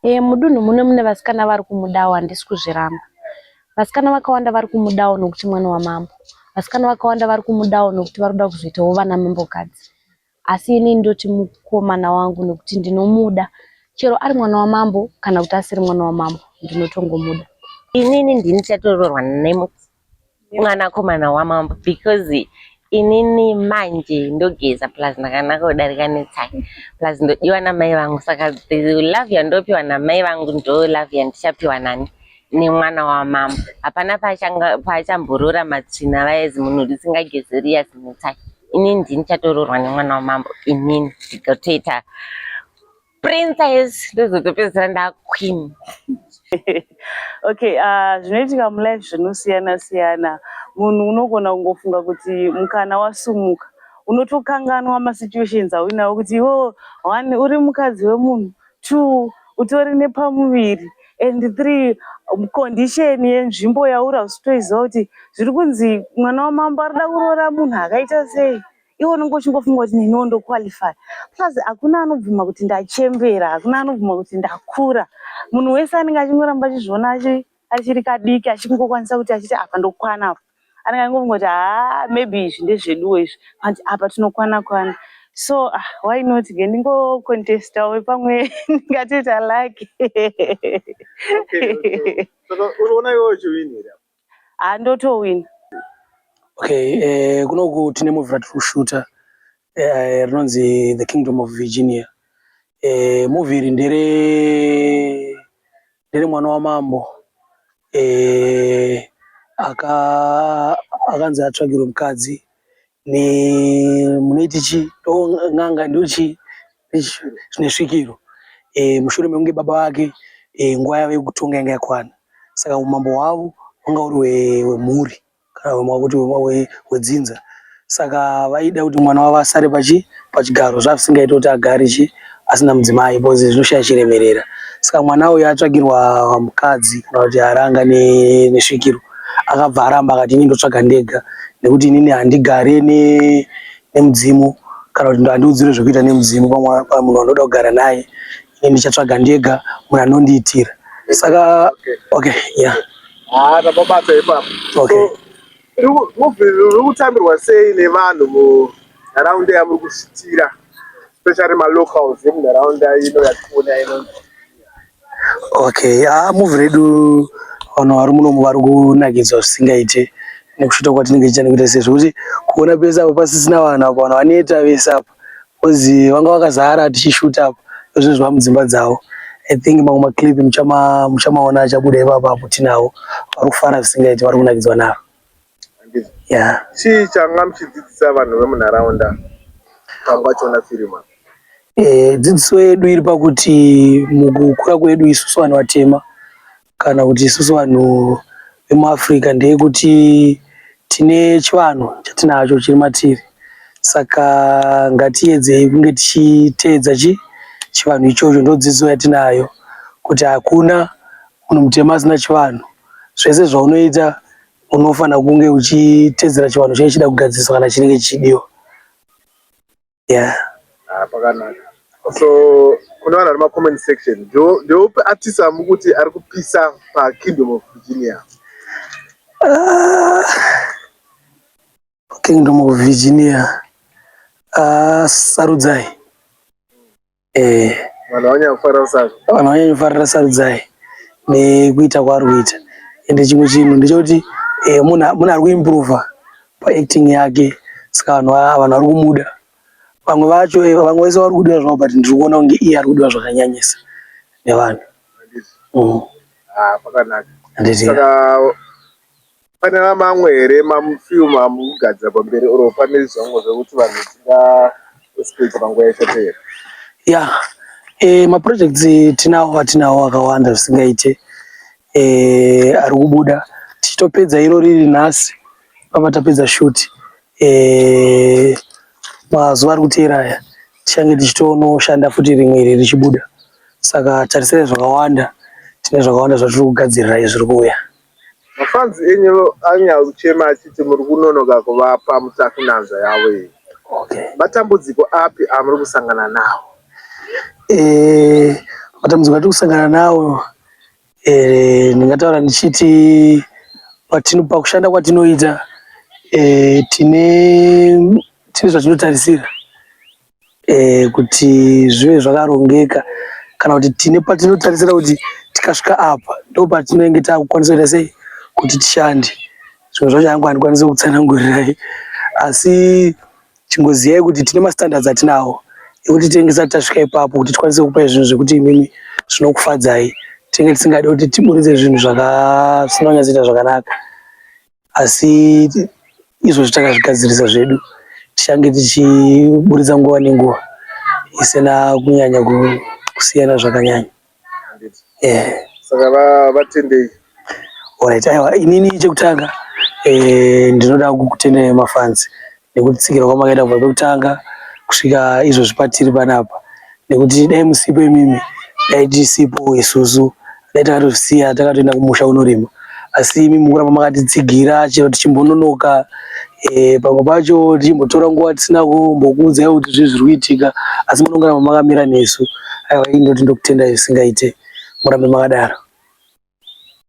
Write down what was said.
Mudunhu muno mune vasikana vari kumudawo, handisi kuzviramba. Vasikana vakawanda vari kumudawo nokuti mwana wamambo. Vasikana vakawanda vari kumudawo nokuti vari kuda kuzoitawo vana mambokadzi. Asi inini ndoti mukomana wangu nokuti ndinomuda. Chero ari mwana wamambo kana kuti asiri mwana wamambo, ndinotongomuda. Inini ndini chatoroorwa nemwanakomana wamambo because inini manje ndogeza, plus ndakanaka kudarika Netsai, plus ndodiwa namai vangu. Saka the love yandopiwa namai vangu ndo love yandichapiwa nani? Nemwana wamambo. Hapana paachamborora matsvina vaya, munhu risingagezeri yazi Netsai. Inini ndini chatoroorwa nemwana wamambo. Inini ndikatoita princess, ndozotopedzisira ndaqueen. Okay, zvinoitika mulife zvinosiyana siyana. Munhu unogona kungofunga kuti mukana wasumuka, unotokanganwa masituations auinawo kuti iwewo, one, uri mukadzi wemunhu, two, utori nepamuviri, and three, condition yenzvimbo yauri hausitoiziva kuti zviri kunzi mwana wamambo arida kuroora munhu akaita sei. Iwe unenge uchingofunga kuti neniwo ndoqualify. Plus hakuna anobvuma kuti ndachembera, hakuna anobvuma kuti ndakura. Munhu wese anenge achingoramba achizviona achiri kadiki, achingokwanisa kuti achiti apa ndokwana apa. Anenge achingofunga kuti haa, maybe izvi ndezveduwo izvi, but apa tinokwana kwana. So ah, why not ge ndingocontestawo, pamwe ndingatoita lucky. Okay. Saka unoona iwewe uchiwina here? Ha, ndotowina. Okay, kunoku tine movie ratiri kushuta rinonzi The Kingdom of Virginia. Movie iri ndere mwana wamambo akanzi atsvagirwe mukadzi nemunoiti chi ndo n'anga ndochi nesvikiro mushure mekunge baba vake nguva yavo yekutonga yanga yakwana. Saka umambo hwavo hwanga uri hwemhuri kana kuti hwedzinza. Saka vaida kuti mwana wavo asare pachigaro. Zvazvisingaiti kuti agare chi asina mudzimai because zvinoshaya chiremerera. Saka mwana uyu atsvagirwa mukadzi kana kuti aranga nesvikiro, akabva aramba akati, "Inini ndotsvaga ndega nekuti inini handigare nemudzimu kana kuti handiudzirwe zvekuita nemudzimu pamunhu wandoda kugara naye. Inini ndichatsvaga ndega munhu anondiitira." Saka okay, yeah. Ha, tapabata ipapo. Okay. So movie riri kutambirwa sei nevanhu munharaunda yamuri kushutira, especially malocals emunharaunda ino yatikuona ino? Okay, ah, movie redu vanhu vari munomu vari kunakidzwa zvisingaite nekushuta kwatinenge tichiita, nekuita sei zvekuti kuona pese apo pasisina vanhu apo, vanhu vaneta vese apa because vanga vakazara tichishuta apa, izvo zvava mudzimba dzavo. I think mamwe maclip muchamaona achabuda ipapo apo tinawo. Vari kufara zvisingaiti, vari kunakidzwa naro. Handizvo? Yeah. Chii changa muchidzidzisa vanhu vemunharaunda panga vachiona firimu? Dzidziso yedu iri pakuti mukukura kwedu isusu vanhu vatema kana kuti isusu vanhu vemuAfrica ndeyekuti tine chivanhu chatinacho chiri matiri. Saka ngatiedzei kunge tichiteedza chivanhu ichocho. Ndo dzidziso yatinayo, kuti hakuna munhu mutema asina chivanhu. Zvese zvaunoita unofanira kunge uchiteedzera chivanhu chinenge chichida kugadziriswa kana chinenge chichidiwa, yeah. Ah, pakanaka. So kune vanhu vari macomment section, ndeupi artist amukuti ari kupisa paKingdom of Virginia? Ah, Kingdom of Virginia, Sarudzai. Vanhu vanyanya kufarira Saru? Vanhu vanyanya kufarira Sarudzai nekuita kwaari kuita. Ende chimwe chinhu ndechekuti munhu ari kuimprova paacting yake, saka vanhu vari kumuda. Vamwe vacho, vamwe vese vari kudiwa zvavo, but ndiri kuona kunge iye ari kudiwa zvakanyanyisa nevanhu. Ah, pakanaka. Handiti? Saka pane mamwe here mafilmu amukugadzira pamberi, or pane zvamwe zvekuti vanhu tinga expect panguva yachatevera? Ya, maprojects tinawo, atinawo akawanda zvisingaite, ari kubuda. Tichitopedza iro riri nhasi papa tapedza shoot, mazuva ari kuteera aya tichange tichitonoshanda futi rimwe iri richibuda. Saka tarisai zvakawanda, tine zvakawanda zvatiri kugadzirira zviri kuuya. Mafans enyu anyanya kuchema achiti muri kunonoka kuvapa mutakunanzva yavo iyi. Matambudziko api amuri kusangana nawo? E, Matambudziko atiri kusangana nawo eh, ndingataura ndichiti patino pakushanda kwatinoita eh, tine tine zvatinotarisira eh, kuti zvive zvakarongeka kana kuti tine patinotarisira kuti tikasvika apa ndo patinenge takukwanisa kuita sei kuti tishande. Zvimwe zvacho hangu handikwanisi kutsanangurirai asi chingoziyai kuti tine mastandards atinawo ekuti tinenge tisati tasvika ipapo kuti tikwanise kupai zvinhu zvekuti imimi zvinokufadzai. Tinenge tisingadi kuti tiburitse zvinhu zvisina kunyatsoita zvakanaka asi izvozvi takazvigadzirisa zvedu tichange tichiburitsa nguva nenguva isina kunyanya kusiyana zvakanyanya. Eh. Saka vatendei. Alright, aiwa inini chekutanga eh, ndinoda kukutendai mafans nekutsigira kwamakaita kubva pekutanga kusvika izvozvi patiri panapa nekuti dai musipo imimi dai tisipo isusu dai takatosiya takatoenda kumusha kunorima asi imi mukuramba makatitsigira chero tichimbononoka e, pamwe pacho tichimbotora nguva tisina kumbokuudzai kuti zvii zviri kuitika asi munongoramba makamira nesu aiwa ini ndoti ndokutendai zvisingaite murambe makadaro.